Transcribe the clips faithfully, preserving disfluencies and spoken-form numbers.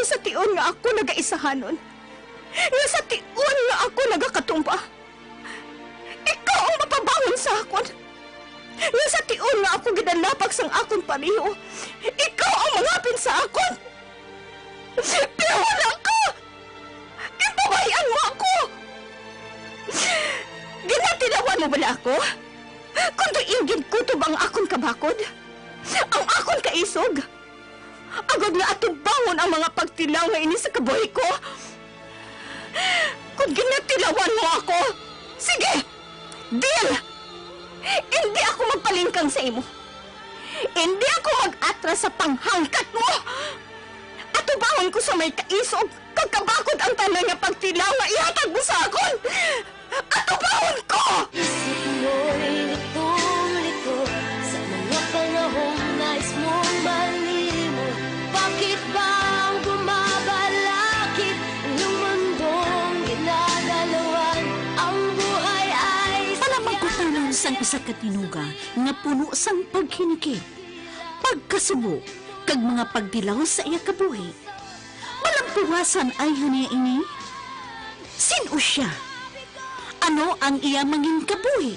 Sa tion nga ako nagaisahanon, nga sa tion nga ako nagakatumba, ikaw ang mapabangon sa akon. Nga sa tion nga ako ginalapag sang akon pareho, ikaw ang mangapin sa akon. Pero wala ka! Ginpabay-an mo ako! Ginatilawan mo bala ako? Kon diin ginkutob ang akon kabakod, ang akon kaisog, agod nga atubangon ang mga pagtilaw nga ini sa kabuhi ko? Kon ginatilawan mo ako, sige! Deal! Indi ako magpalingkang sa imo. Indi ako mag-atras sa panghangkat mo. Atubangon ko sa may kaisog kag kabakod ang tanan nga pagtilaw nga ihatag mo sa akon. Atubangon ko! Isip mo'y litong-lito sa mga panahong nais mong malimot. Bakit ba ang bumabalakid ang iyong mundong ginagalawan? Ang buhay ay Palamanggutanon sang isa ka tinuga nga puno sang paghinikit, pagkasubo, kag mga pagtilaw sa iya kabuhi. Malampuwasan ay hania ini? Sin-o sia? Ano ang iya manginkabuhi?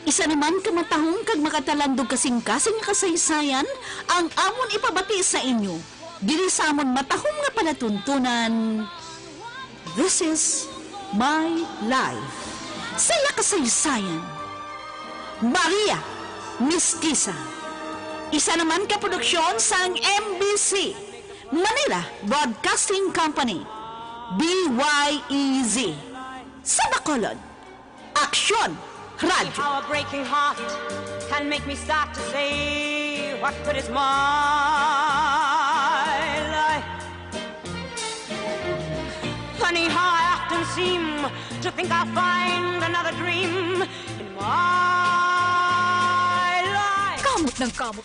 Isa naman ka matahom kag makatalandog kasing-kasing nga kasaysayan ang amon ipabati sa inyo diri sa amon matahom nga palatuntunan. This is My Life. Sa iya kasaysayan, Maria Mestiza. Isa naman ka produksyon sang M B C, Manila Broadcasting Company, B Y E Z, sa Bacolod. Aksyon Radyo. How a breaking heart can make me start to say, "What good is my life?" Funny how I often seem to think I'll find another dream in my life. Kamot ng kamot.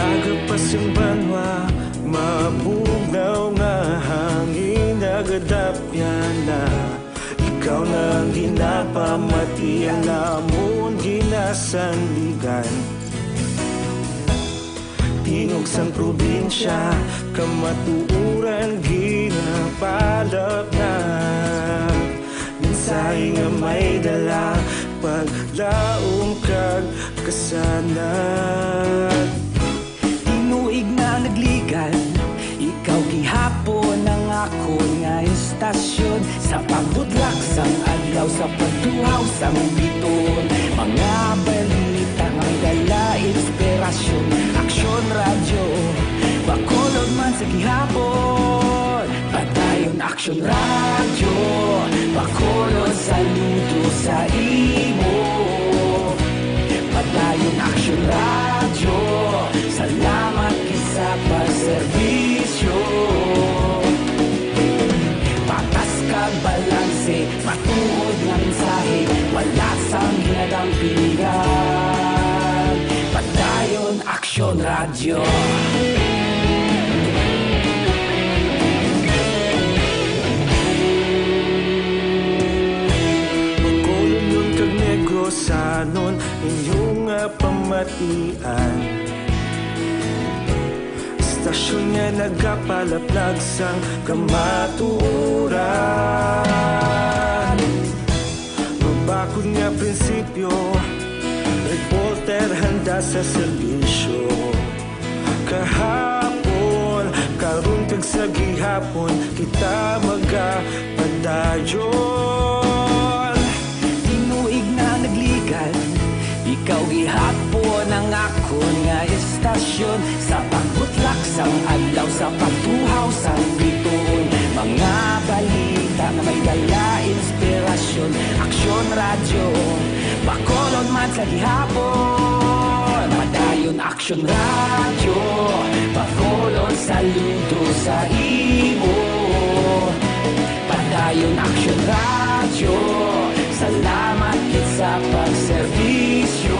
Aga pa sing banwa, mabugnaw nga hangin, nagadapyan na. Ikaw na ang ginapamati, ang amon ginasandigan. Tingog sang probinsya, kamatuoran ginapalapnag. Mensahe nga may dala, paglaom kag kasanag. Tinuig na nagligan, ikaw gihapon ang akon nga istasyon. Sa pagbudlak sang adlaw, sa pagtuhaw sang biton, mga balita nga dala inspirasyon. Aksyon Radyo, Bacolod man sa gihapon. Padayon Aksyon Radyo, Bacolod, saludo sa imo. Padayon Aksyon Radyo, salamat gid sa pagserbisyo. Patas kag balanse, matuod nga mensahe, wala sang ginadampingan. Padayon Aksyon Radyo. Bacolodnon kag Negrosanon, inyo nga pamatian. Istasyon nga nagapalaplag sang kamatuoran. Mabakod nga prinsipyo, reporter handa sa serbisyo. Kahapon, karon, kag Sa gihapon kita magapadayon. Tinuig na naglikan, ikaw gihapon ang akon nga estasyon. Sa pagbutlak sang adlaw, sa pagtuhaw sang bituon, mga balita nga may dala inspirasyon. Aksyon Radyo, Bacolod man sa gihapon. Padayon Aksyon Radyo, Bacolod, saludo sa imo. Padayon Aksyon Radyo, salamat gid sa pagserbisyo.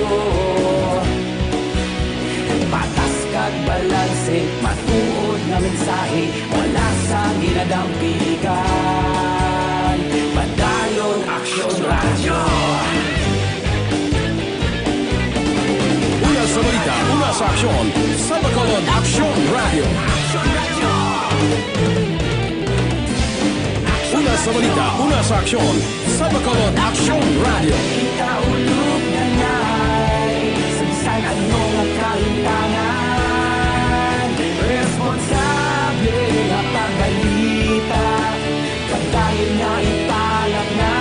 Patas kag balanse, matuod nga mensahe, wala sang ginadampigan. Padayon Aksyon Radyo. Una sa balita, una sa aksyon, sa Bacolod Aksyon Radyo. Una sa balita, una sa aksyon, sa Bacolod Aksyon Radyo. Kita ulog na ngay, sa bisan ano nga kahintangan, responsable nga pagbalita. Padayon nga ipalaknag,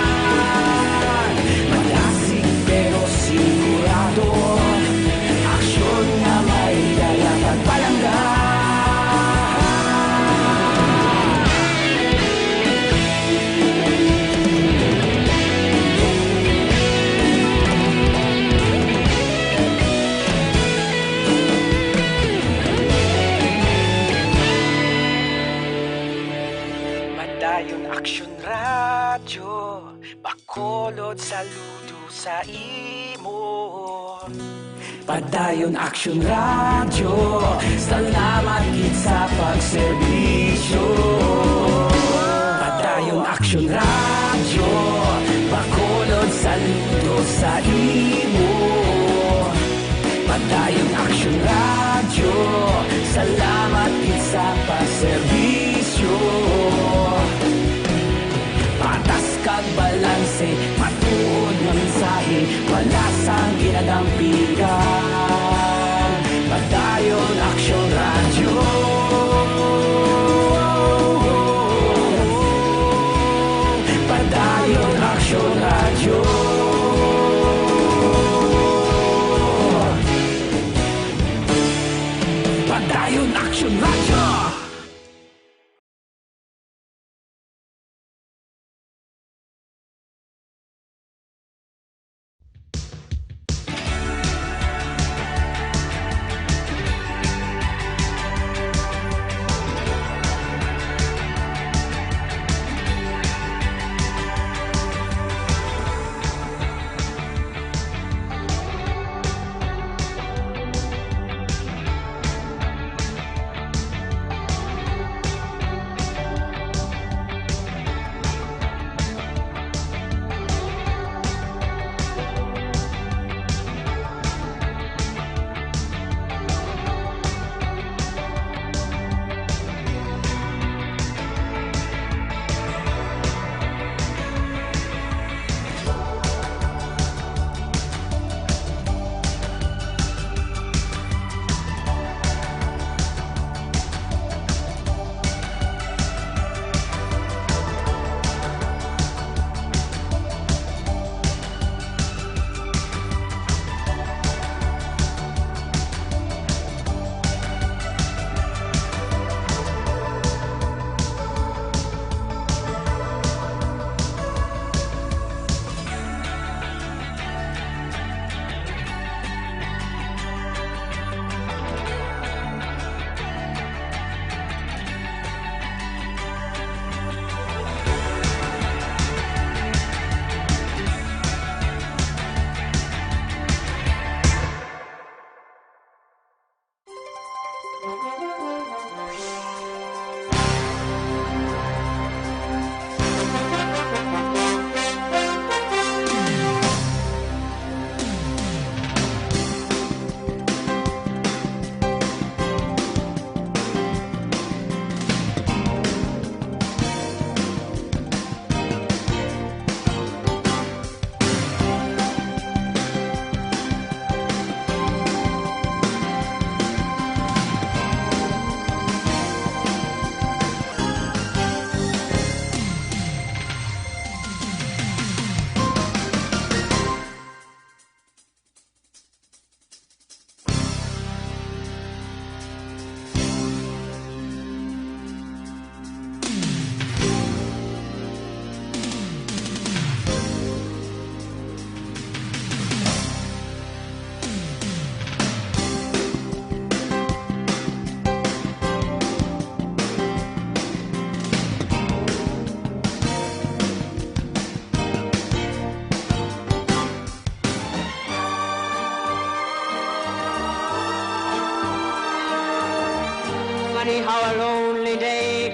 madasig pero sigurado, aksyon nga may dala kag palangga. Padayon Aksyon Radyo, Bacolod, saludo sa imo. Padayon Aksyon Radyo, salamat gid sa pagserbisyo. Padayon Aksyon Radyo, Bacolod, saludo sa imo. Padayon Aksyon Radyo, salamat gid sa pagserbisyo. Patas kag balanse, matuod nga mensahe, wala sang ginadampigan. Padayon Aksyon Radyo. Padayon Aksyon Radyo. Padayon Aksyon Radyo.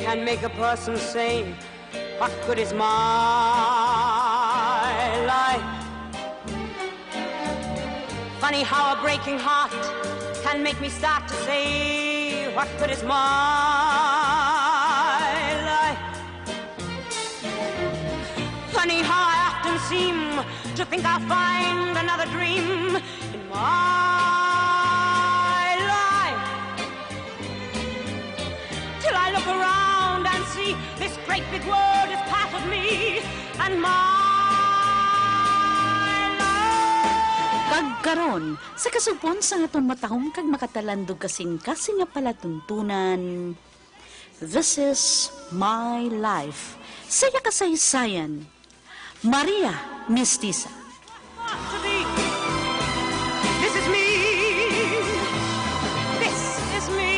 And make a person say, "What good is my life?" Funny how a breaking heart can make me start to say, "What good is my life?" Funny how I often seem to think I'll find another dream in my life. Till I look around and see this great big world is part of me and my life. Kag karon, sa kasugpon sang aton matahom kag makatalandog kasing-kasing nga palatuntunan, This is My Life, sa iya kasaysayan, Maria Mestiza. This is me. This is me.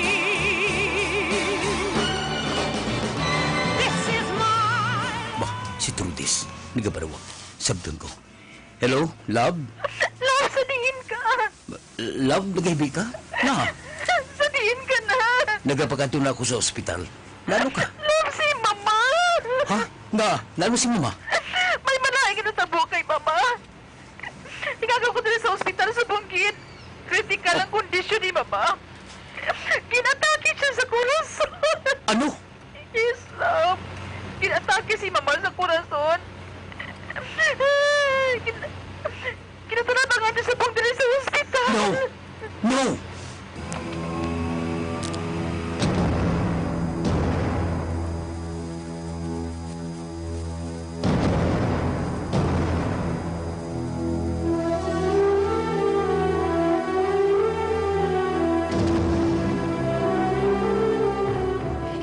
This is my... Ba, si Trudis, nagabarawag. Sabton ko. Hello, love? Love, sa diin ka? Love, nagahibik ka? Na? Sa diin ka na? Nagapakadto na ako sa ospital. Nano ka? Love, si Mama! Ha? Nga? Nano si Mama? May malain nga natabo kay Mama. Tingagaw ko diri sa ospital sa Bungkit. Critical ang kondisyon ni Mama. Ginatake siya sa corazon. Ano? Yes, love. Ginatake si Mama sa corazon. Gin-, ginatarabangan niya sa buang diri sa ospital. No! No!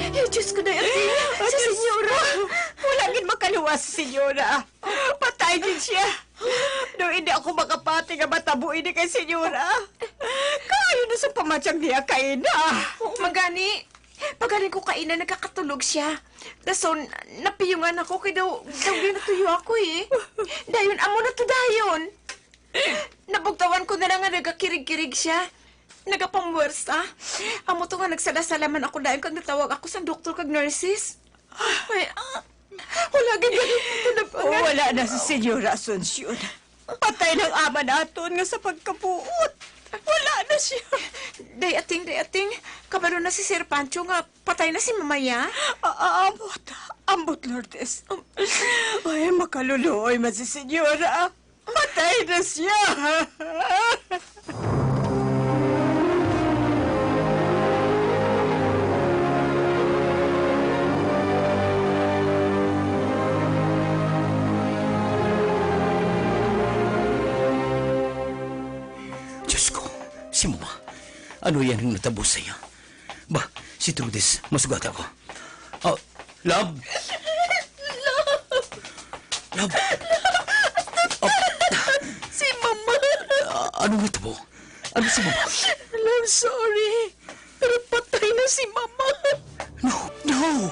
Ay, Diyos ko, Day Ating, si Senyora. Wala gid makaluwas si Senyora. Patay gid siya. No, hindi ako makapati nga matabo ini kay Senyora. Kaayo na sa pamatyang niya kaina. Oo, magani. Paghalin ko kaina, nagakatulog siya. Dason, napiyungan ako kay daw, daw ginatuyo ako eh. Dayon, amo na to dayon. Nabugtawan ko na lang nga nagakirig-kirig siya. Nagapamwersa. Amo to nga nagsala-sala man ako dayon kag natawag ako sang doktor kag nurses. Ay, ah, wala gid gani ko na pala. Wala na si Senyora Asuncion. Patay lang ama naton nga sa pagkabuot. Wala na siya. Day Ating, Day Ating, kabalo na si Sir Pancho nga patay na si Mamaya. A-, a-, ambot, ambot, Lourdes. Ay, makaluluoy man si Senyora. Patay na siya! Diyos ko, si Mama. Ano yan ang natabo sa iya? Ba, si Trudis, masugata ko. Ah, love? Love! Love! Ah, Si Mama! Ah, ano nga to? Ano si Mama? Love, sorry. Pero patay na si Mama. No, no!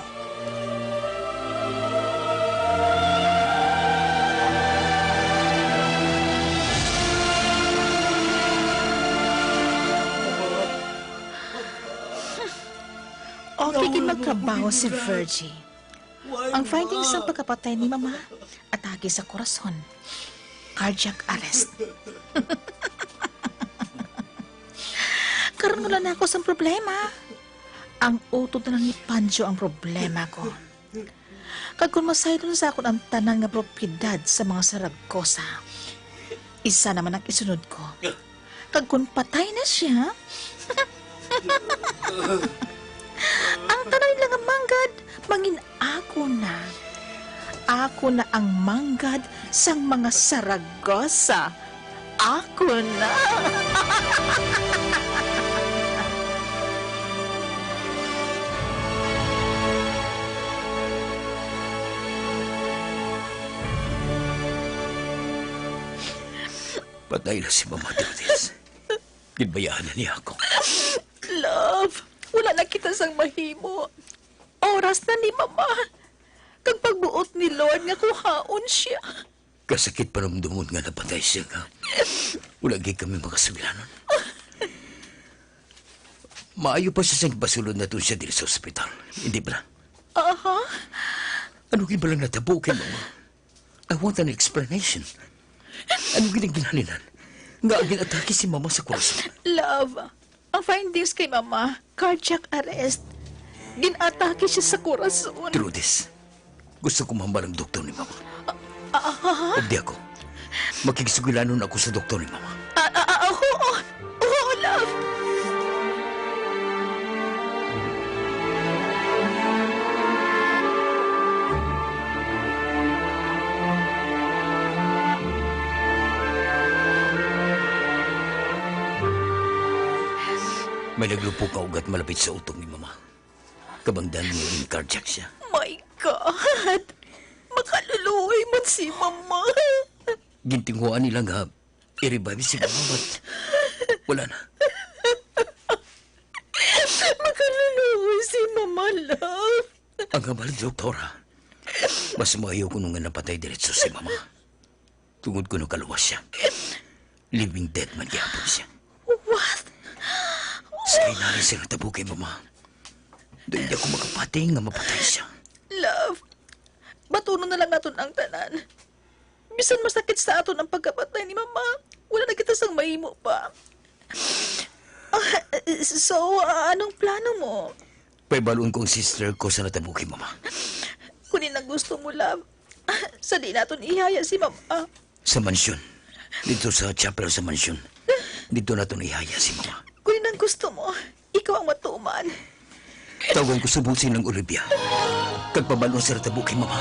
Okay gid magtrabaho si Virgie. Ang findings sang pagkapatay ni Mama, atake sa korason, cardiac arrest. Karon wala na ako sang problema. Ang utod na lang ni Pancho ang problema ko. Kag kon masaylon sa akon ang tanan nga propiedad sa mga Saragosa, isa naman ang isunod ko. Kag kon patay na siya, ang tanan nila nga manggad mangin ako na. Ako na ang manggad sang mga Saragosa. Ako na. Patay na si Mama Dionis. Ginbayaan na niya ako. Love, wala na kita sang mahimo. Oras na ni Mama. Kag pagbuot ni Lord nga kuhaon siya. Kasakit panumdumon nga napatay siya nga wala gid kami makasugilanon. Maayo pa siya sing pasulod naton siya diri sa ospital, hindi ba? Aha. Ano gid ba lang natabo kay Mama? I want an explanation. Ano gid ang ginhalinan? Nga gin-atake si Mama sa kurason? Love, ang findings kay Mama, cardiac arrest. Gin-atake siya sa kurason. True this. Gusto ko mahambal ang doktor ni Mama. Ah, ah, ah. Ug di ako. Makigsugilanon ako sa doktor ni Mama. Ah, ah, ah, oo. Oo, love. May naglupok nga ugat malapit sa utong ni Mama. Kabangdanan nga gin-cardiac siya. My God! Makaluluoy man si Mama. Gintinguhaan nila nga i-revive si Mama, but wala na. Makaluluoy si Mama, love. Ang hambal ni doktora, mas maayo kuno nga napatay diretso si Mama. Tungod kuno kaluwas siya. Living dead man gihapon siya. What? Sa inali sa natabo kay Mama, daw hindi ako makapati nga mapatay siya. Love, batunon na lang naton ang tanan. Bisan masakit sa aton ang pagkapatay ni Mama, wala na kita sang mahimo pa. Ah, so, ah, anong plano mo? Paibalon ko ang sister ko sa natabo kay Mama. Kunin ang gusto mo, love. Sa di naton ihaya si Mama. Sa mansyon. Dito sa chapel sa mansyon. Dito naton ihaya si Mama. Kunin ang gusto mo. Ikaw ang matuman. Tawgon ko sa busi ng Olivia. Kag pabalo sa natabo kay Mama.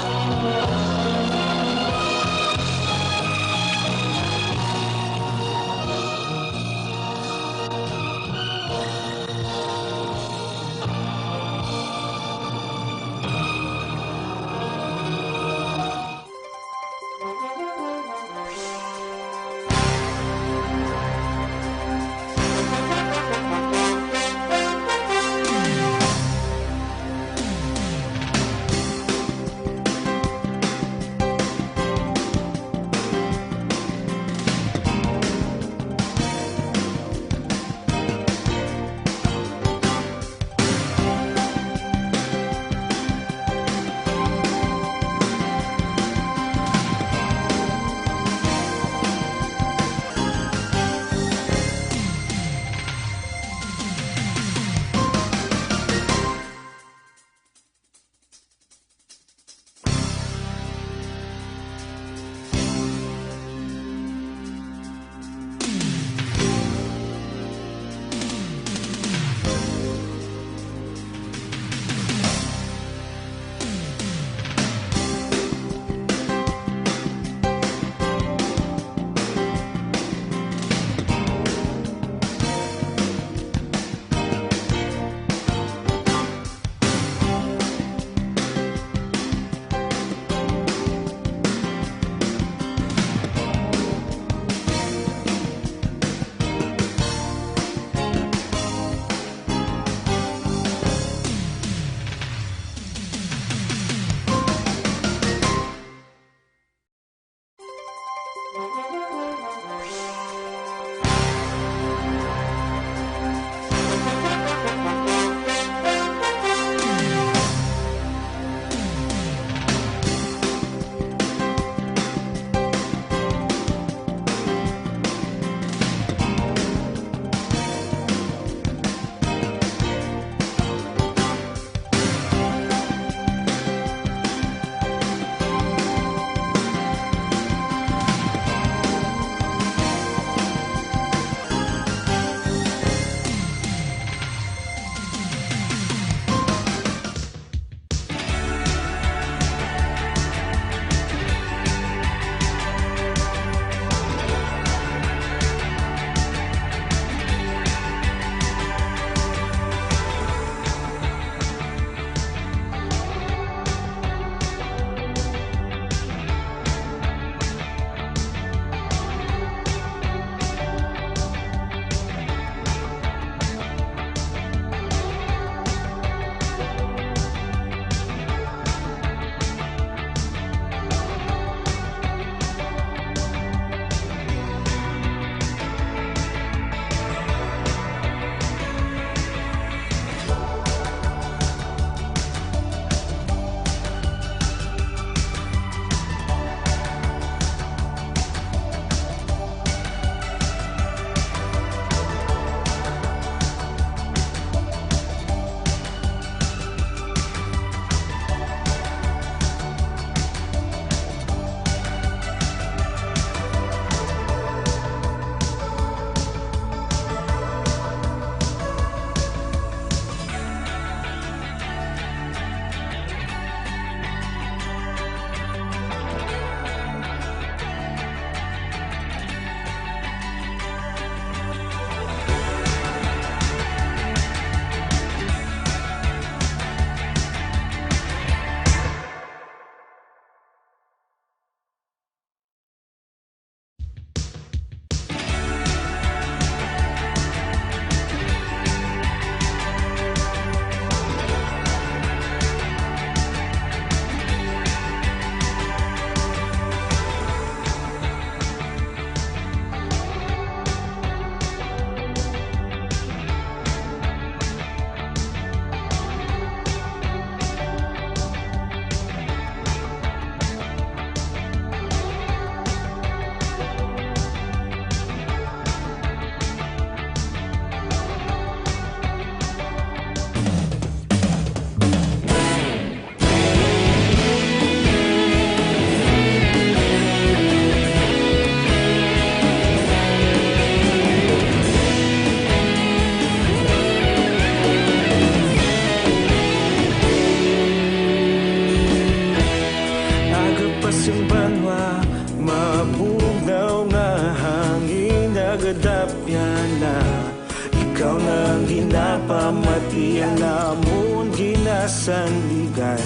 Mati ang namon ginasandigan.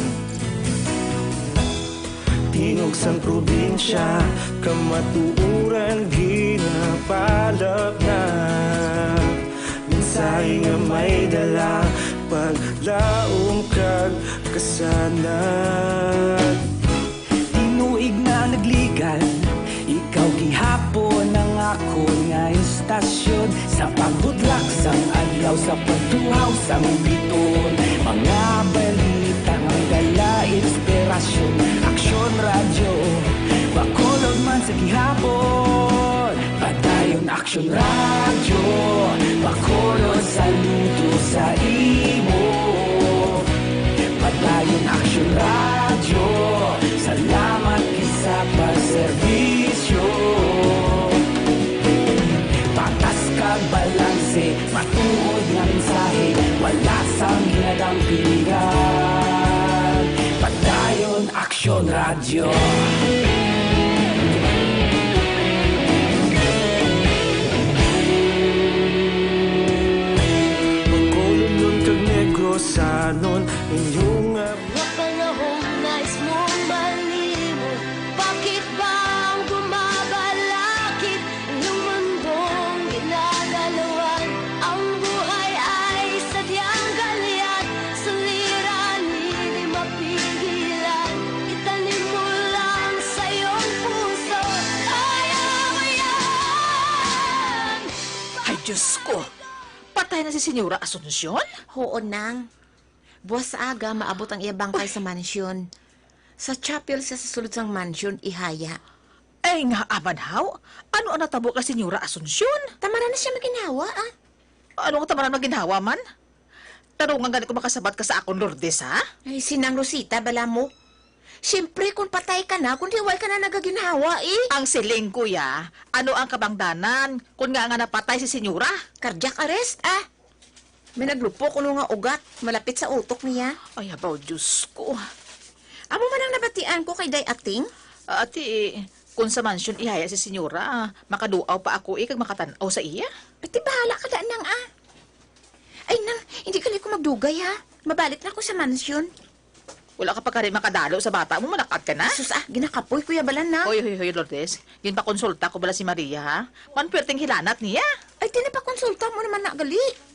Tingog sang probinsya, kamatuoran ginapalapnag. Mensahe nga may dala, paglaom kag kasanag. Tinuig na nagligan, ikaw gihapon ang akon nga istasyon. Sa pagbutlak sang adlaw, sa pagtuhaw sang biton, mga balita nga dala inspirasyon. Aksyon Radyo, Bacolod man sa gihapon. Padayon Aksyon Radyo, Bacolod, saludo sa imo. Padayon Aksyon Radyo, salamat gid sa pagserbisyo. Patas kag balanse, matuod nga mensahe, wala sang ginadampingan. Padayon Aksyon Radyo. Bacolodnon kag Negrosanon, inyo nga Nga panahon nais mong malimot. Bakit ba ang bumabalakid, inyong mundong ginagalawan? Ang buhay ay sadyang galyat, suliranin di mapigilan. Itanim mo lang sa iyong puso, kaya mo yan! Ay, Diyos ko! Patay na si Senyora Asuncion? Huo, Nang. Buwas sa aga, maabot ang iya bangkay sa mansyon. Sa chapel siya sa sulod sang mansyon, ihaya. Ay, nga aman, haw? Ano ang natabo kay Senyora Asuncion? Tamaran na siya maginhawa, ah. Ano nga tamaran maginhawa man? Tarungan gani ko makasabat ka sa akon, Lourdes, ha? Ay, si Nang Rosita, bala mo. Siyempre, kung patay ka na, kung di, way ka na nagaginhawa, eh. Ang siling ko, ya, ano ang kabangdanan kung nga, nga napatay si Senyora? Cardiac arrest, ah. May naglupo kuno nga ugat malapit sa utok niya. Ay, abaw, Diyos ko. Amo man ang nabatian ko kay Day Ating. Ah, ati, kung sa mansyon ihaya si Senyora, ah, makaduaw pa ako, eh, kag makatan-aw sa iya. Pati bahala ka da, Nang, ah. Ay, Nang, hindi gali ko magdugay, ha. Mabalik na ako sa mansyon. Wala ka pa kari makadalo sa bata mo, manakat ka na? Sus, ah, ginakapoy ko ya bala, Nang. Hoy, hoy, hoy, Lourdes. Ginpakonsulta ko bala si Maria, ha? Man, perting hilanat niya. Ay, tinapakonsulta mo naman na gali.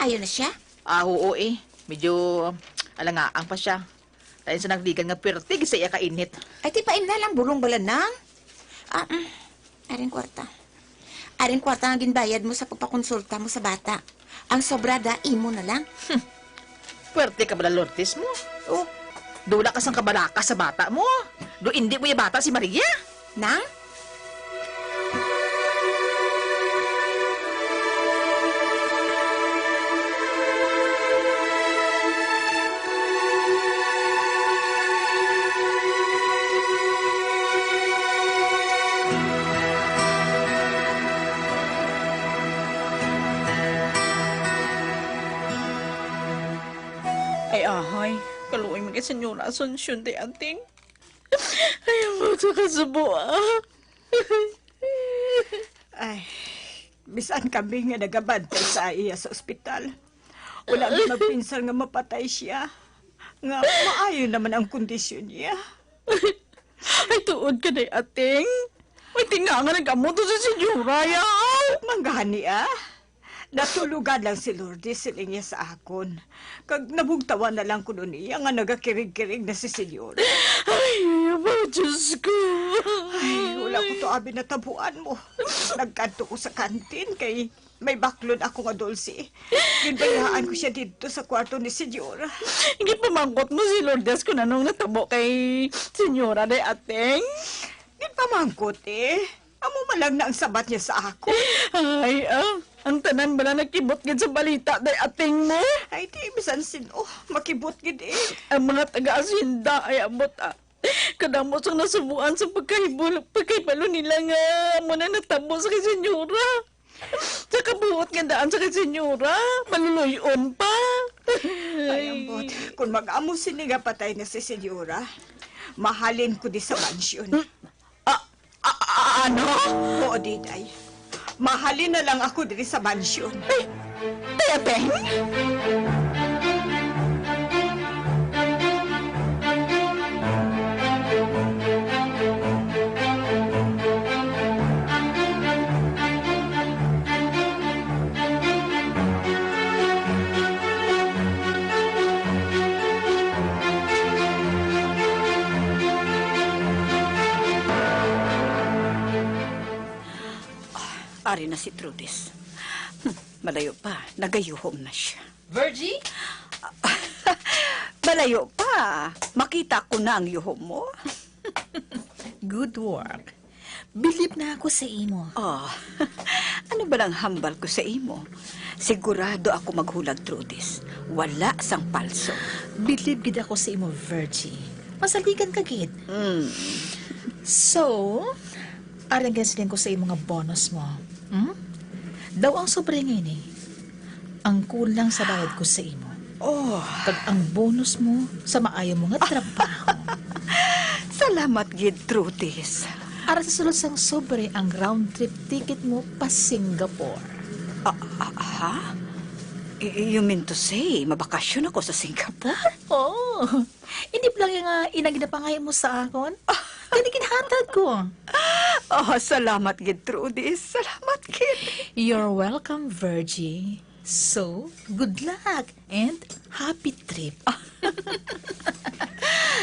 Ayo na siya? Ah, oo, eh. Medyo alangaang pa siya. Lain sa nagligan nga perte gid sa iya kainit. Ay, ti paimna lang bulong bala, Nang. Ah, mm. Aring kwarta. Aring kwarta nga ginbayad mo sa pagpakonsulta mo sa bata. Ang sobra da, imo na lang. Hmm. Pwerte ka bala, Lourdes mo. Oh. Dula ka sang kabalaka sa bata mo. Do indi mo ya bata si Maria? Nang? Ay, ahay. Kaluoy man kay Senyora Asuncion, Day Ating. Ay, ang mga kasubo, ah. Ay, bisan kami nga nagabantay sa iya sa ospital, wala mi magpinsar nga mapatay siya. Nga maayo naman ang kondisyon niya. Ay, tuod ka, Day Ating. Ay, tinga nga nag-amo to si Senyora, yaw. Manggani, ah. Natulugan lang si Lourdes, siling niya sa akon. Kag nabugtawan na lang kuno niya nga nagakirig-kirig na si Senyora. Ay, aba, Diyos ko. Ay, wala ko to abi natabuan mo. Nagkadto ko sa kantin kay may baklon ako nga dulce. Ginbayaan ko siya didto sa kwarto ni Senyora. Ginpamangkot mo si Lourdes kung anong natabo kay Senyora, Day Ating? Ginpamangkot, eh. Amo man lang na ang sabat niya sa akon. Ay, ah, ang tanan bala nakibot gid sa balita, Day Ating mo? Ay, di, bisan sino, makibot gid eh. Ang mga taga-asyenda ay abot, ah. Kadamo sang nasubuan sa pagkahibul-, pagkahibalo nila nga amo na natabo sa kay Senyora. Sa kabuot nga daan sa kay Senyora, maluluy-on pa. Ay, ambot. Kung mag-amo sini nga patay na si Senyora, mahalin ko di sa mansyon. Ah, ah, ah, ano? Oo, Diday. Mahalin na lang ako diri sa mansyon. Ay, ay, Epeng? Ah, ari na si Trudis. Hmm, malayo pa. Nagayuhom na siya. Virgie? Malayo pa. Makita ko na ang yuhom mo. Good work. Believe na ako sa imo. Oh, ano ba ang hambal ko sa imo? Sigurado ako maghulag, Trudis. Wala sang palso. Believe gid ako sa imo, Virgie. Masaligan ka gid. Mm. So, ari ang ginasiling ko sa imo nga bonus mo. Hmm? Daw ang sobre nga ini, ang kulang sa bayad ko sa imo. Oh. Kag ang bonus mo sa maayo mo nga trabaho. Salamat gid, Trudis. Ara sa sulod sang sobre ang round trip ticket mo pa Singapore. Ah, ah, ha? Y-, you mean to say, mabakasyon ako sa Singapore? Oh. Hindi ba lang nga inang ginapangayo mo sa akon? Gani ginhatag ko. Oh, salamat gid, Trudis. Salamat gid. You're welcome, Virgie. So, good luck and happy trip.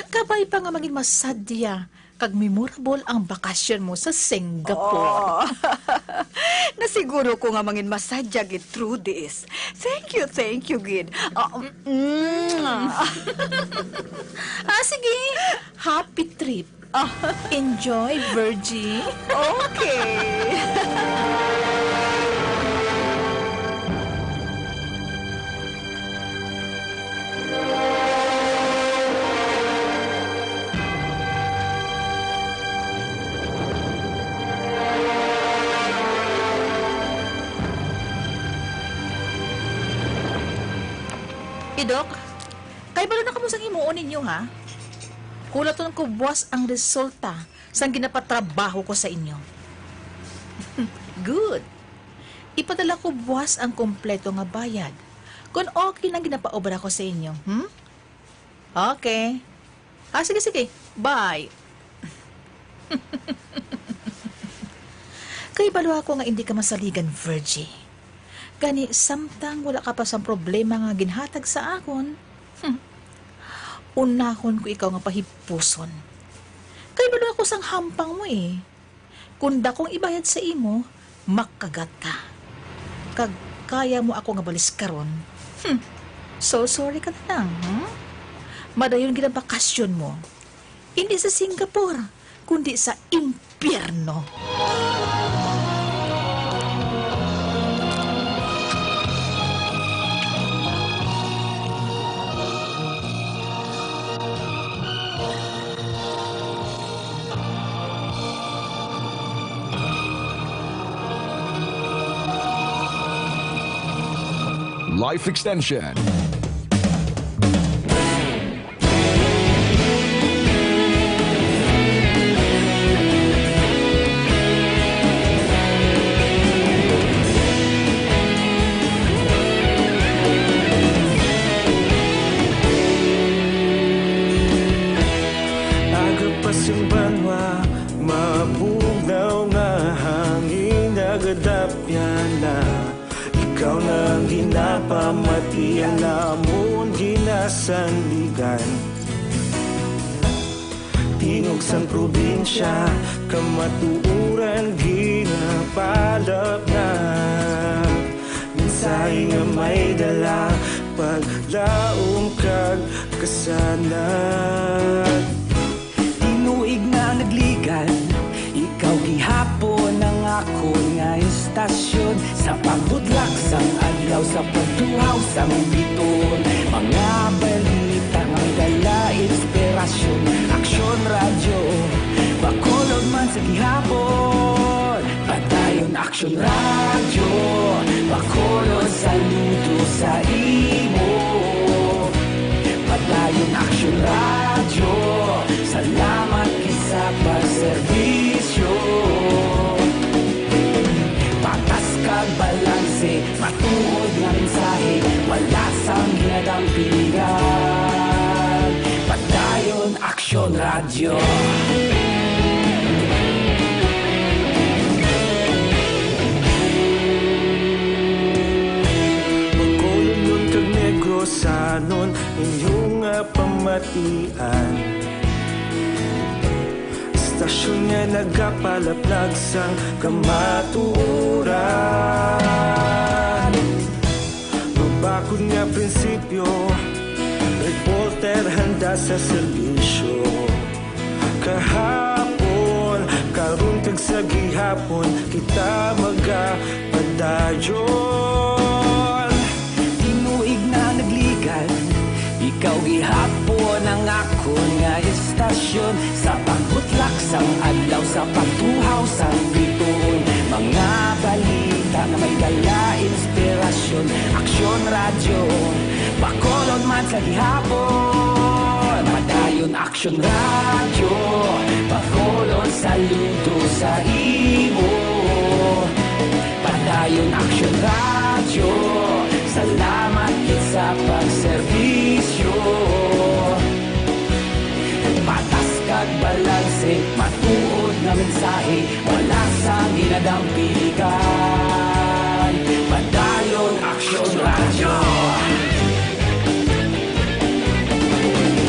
Kabay pa nga mangin masadya kag memorable ang bakasyon mo sa Singapore. Oh. Nasiguro ko nga mangin masadya gid, Trudis. Thank you, thank you gid. Ah, mm. Ah, sige. Happy trip. Ah. Enjoy, Virgie. Okay. Idok, kay balo na kamo sang himuon ninyo, ha? Hulaton ko buwas ang resulta sang ginapatrabaho ko sa inyo. Good. Ipadala ko buwas ang kompleto nga bayad. Kon okay lang ginapaobra ko sa inyo, hmm? Okay. Ah, sige, sige. Bye. Kay balo ako nga indi ka masaligan, Virgie. Gani, samtang wala ka pa sang problema nga ginhatag sa akon, hmm, unahon ko ikaw nga pahipuson. Kay balo ako sang hampang mo, eh. Kon dakong ibayad sa imo, makagat ka. Kag kaya mo ako nga baliskaron. Hmm. So, sorry ka na lang, hmm? Madayon gid ang bakasyon mo. Hindi sa Singapore, kundi sa impyerno. Life Extension. Aga pa sing banwa, mabugnaw nga hangin, nagadapyan na. Ikaw na ang ginapamati, ang amon ginasandigan. Tingog sang probinsya, kamatuoran ginapalapnag. Mensahe nga may dala, paglaom kag kasanag. Tinuig nga nagligan, ikaw gihapon ang akon nga istasyon. Sa pagbudlak sang adlaw, sa pagtuhaw sang biton, mga balita nga may dala inspirasyon. Aksyon Radyo, Bacolod man sa gihapon. Padayon Aksyon Radyo, Bacolod, saludo sa imo. Padayon Aksyon Radyo, salamat gid sa pagserbisyo. Patas kag balanse, matuod nga mensahe. Radyo. Bacolodnon kag Negrosanon, inyo nga pamatian. Istasyon nga nagapalaplag sang kamatuoran. Mabakod nga prinsipyo, reporter handa sa serbisyo. Kahapon, karon kag sa gihapon, kita magapadayon. Tinuig na nagligad, ikaw gihapon ang akon nga istasyon. Sa pagbutlak sang adlaw, sa pagtuhaw sang bituon, mga balita nga may dala inspirasyon. Aksyon Radyo, Bacolod man sa gihapon. Padayon Aksyon Radyo, Bacolod saludo sa imo. Padayon Aksyon Radyo, salamat gid sa pagserbisyo. Patas kag balanse, matuod nga mensahe, wala sang ginadampigan. Padayon Aksyon Radyo.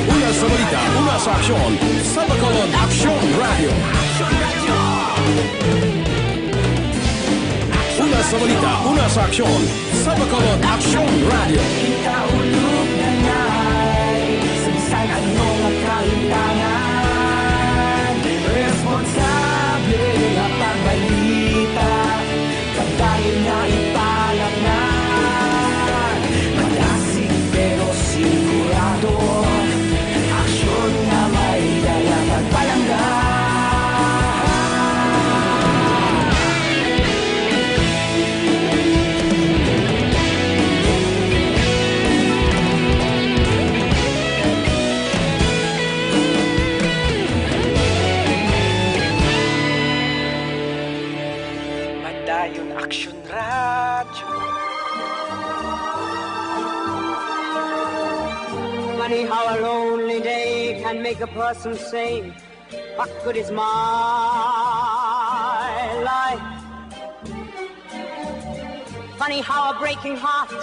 Una sa balita, una sa aksyon, sa Bacolod Aksyon Radyo. Una sa balita, una sa aksyon, sa Bacolod Aksyon Radyo. Kita ulog na ngay, sa bisan ano nga kalintangan, responsable nga pagbalita, kag dayon nga ipalapnan. Madasig pero sigurado, aksyon nga may dala pagpalangga. Padayon Aksyon Radyo. Funny how a lonely day can make a person say, "What good is my life?" Funny how a breaking heart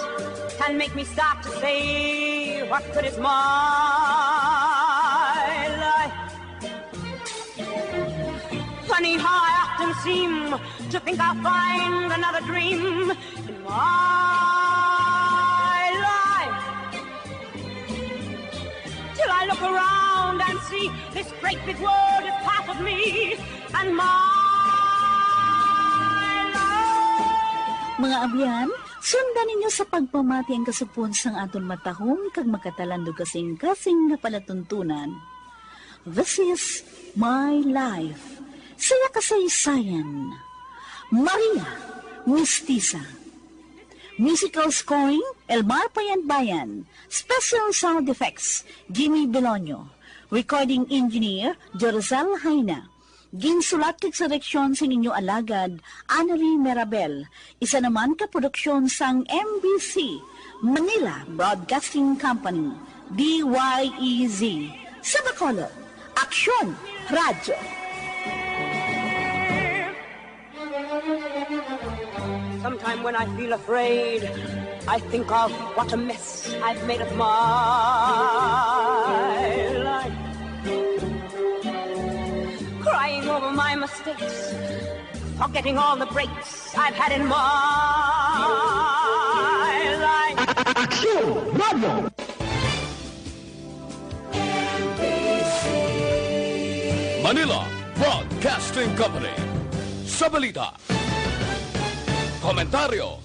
can make me start to say, "What good is my life?" Funny how I often seem to think I'll find another dream in my life. Till I look around and see this great big world is part of me and my life. Mga abyan, sundan ninyo sa pagpamati ang kasugpon sang aton matahom kag makatalandog kasing-kasing nga palatuntunan. This is My Life. Saya kasaysayan. Maria Mistisa. Musical scoring, Elmar Payanbayan. Special sound effects, Jimmy Belonio. Recording engineer, Jorosal Jaina. Ginsulat kag direksyon sang inyo alagad, Annalie Merabel. Isa naman ka produksyon sang M B C, Manila Broadcasting Company, D Y E Z. Sa Bacolod, Aksyon Radyo. Sometime when I feel afraid, I think of what a mess I've made of my life. Crying over my mistakes, forgetting all the breaks I've had in my life. Aksyon Radyo. Manila Broadcasting Company. Sa balita, komentaryo,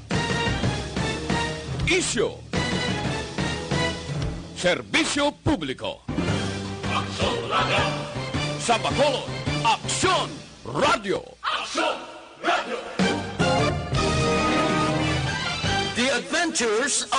isyu, serbisyo publiko. Aksyon Radyo. Sa Bacolod, Aksyon Radyo. Aksyon Radyo. The Adventures of